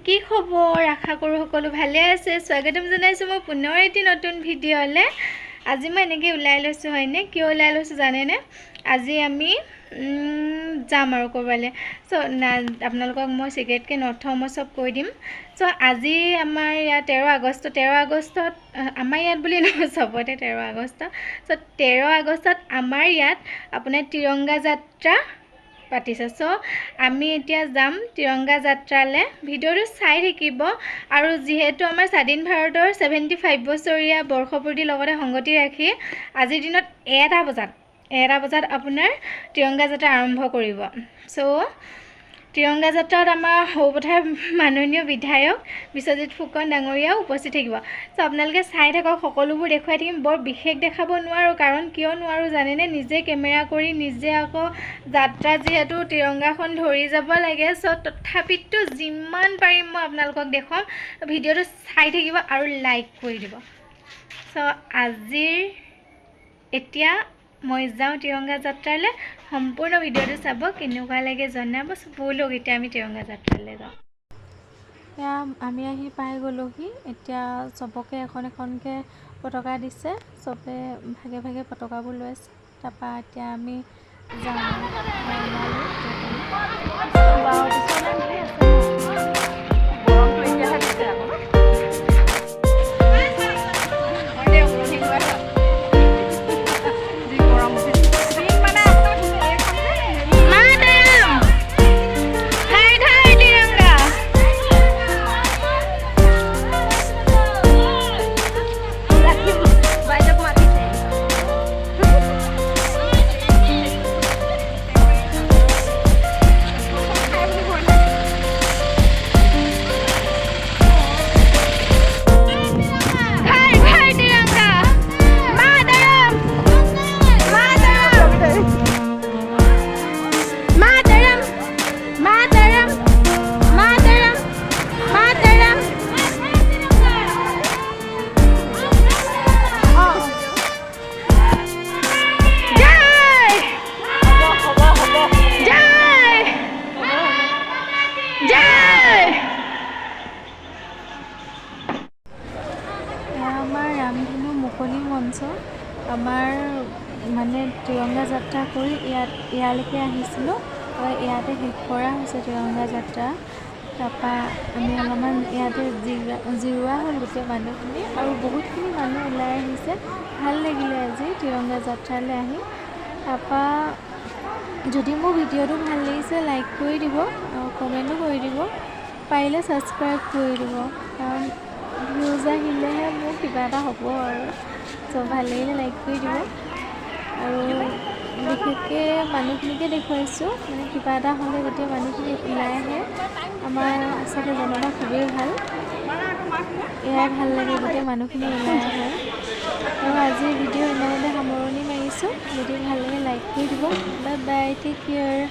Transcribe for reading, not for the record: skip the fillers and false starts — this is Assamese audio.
কি খবৰ? আশা কৰোঁ সকলো ভালে আছে। স্বাগতম জনাইছোঁ মই পুনৰ এটি নতুন ভিডিঅ'লৈ। আজি মই এনেকৈ ওলাই লৈছোঁ, হয়নে? কিয় ওলাই লৈছোঁ জানেনে? আজি আমি যাম আৰু ক'ৰবালৈ। চ' না, আপোনালোকক মই চিক্ৰেটকৈ নথওঁ, মই চব কৈ দিম। চ' আজি আমাৰ ইয়াত 13 আগষ্ট, 13 আগষ্টত আমাৰ ইয়াত বুলি নহয়, চবতে 13 আগষ্ট। চ' 13 আগষ্টত আমাৰ ইয়াত আপোনাৰ তিৰংগা যাত্ৰা পাতিছে। চ' আমি এতিয়া যাম তিৰংগা যাত্ৰালৈ, ভিডিঅ'টো চাই থাকিব। আৰু যিহেতু আমাৰ স্বাধীন ভাৰতৰ 75 বছৰীয়া বৰ্ষপূৰ্তিৰ লগতে সংগতি ৰাখি আজিৰ দিনত 1টা বজাত আপোনাৰ তিৰংগা যাত্ৰা আৰম্ভ কৰিব। চ' তিৰংগা যাত্ৰাত আমাৰ সৰুপথাৰ মাননীয় বিধায়ক বিশ্বজিৎ ফুকন ডাঙৰীয়াও উপস্থিত থাকিব। চ' আপোনালোকে চাই থাকক, সকলোবোৰ দেখুৱাই থাকিম। বৰ বিশেষ দেখাব নোৱাৰোঁ, কাৰণ কিয় নোৱাৰোঁ জানেনে? নিজে কেমেৰা কৰি নিজে আকৌ যাত্ৰা যিহেতু তিৰংগাখন ধৰি যাব লাগে। চ' তথাপিতো যিমান পাৰিম মই আপোনালোকক দেখুৱাম। ভিডিঅ'টো চাই থাকিব আৰু লাইক কৰি দিব। চ' আজিৰ এতিয়া মই যাওঁ তিৰংগা যাত্ৰালৈ। সম্পূৰ্ণ ভিডিঅ'টো চাব, কেনেকুৱা লাগে জনাব। ব'লক, এতিয়া আমি তিৰংগা যাত্ৰালৈ যাওঁ। এয়া আমি আহি পাই গ'লোহি। এতিয়া চবকে এখন এখনকৈ পতাকা দিছে, চবে ভাগে ভাগে পতাকাবোৰ লৈ আছে। তাৰপৰা এতিয়া আমি যাওঁ। ওলালোঁ। গৰমটো এতিয়াহে দিছে আকৌ। হয় দে, উৰণি লোৱাই ভাল। যি গৰম উঠিছে। মানে আপোনাৰ এইখন যে হেৰি मातरम, हर घर तिरंगा। বাইদেউক মাতিছে। খাই বুলি ভয় লাগে। घर घर तिरंगा, मातरम, मातरम, मातरम, मातरम, मातरम, मातरम। অঁ, জয় হ'ব হ'ব। জয় জয়। এয়া আমাৰ ৰামধেনু মুকলি মঞ্চ। আমাৰ মানে তিৰংগা যাত্ৰা কৰি ইয়াত ইয়ালৈকে আহিছিলোঁ আৰু ইয়াতে শেষ কৰা হৈছে তিৰংগা যাত্ৰা। তাৰপৰা আমি অলপমান ইয়াতে জিৰোৱা হ'ল গোটেই মানুহখিনি আৰু বহুতখিনি মানুহ ওলাই আহিছে। ভাল লাগিলে আজি তিৰংগা যাত্ৰালৈ আহি। তাৰপৰা যদি মোৰ ভিডিঅ'টো ভাল লাগিছে, লাইক কৰি দিব আৰু কমেণ্টো কৰি দিব, পাৰিলে ছাবস্ক্ৰাইব কৰি দিব, কাৰণ ভিউজ আহিলেহে মোৰ কিবা এটা হ'ব আৰু। চ' ভাল লাগিলে লাইক কৰি দিব। আৰু বিশেষকৈ মানুহখিনিকে দেখুৱাইছোঁ, মানে কিবা এটা হ'লে গোটেই মানুহখিনি ওলাই আহে। আমাৰ আচলতে জনতা খুবেই ভাল, এয়াই ভাল লাগে, গোটেই মানুহখিনি ওলাই আহে। আৰু আজিৰ ভিডিঅ' ইমানতে সামৰণি মাৰিছোঁ। যদি ভাল লাগে, লাইক কৰি দিব। Bye bye, take care.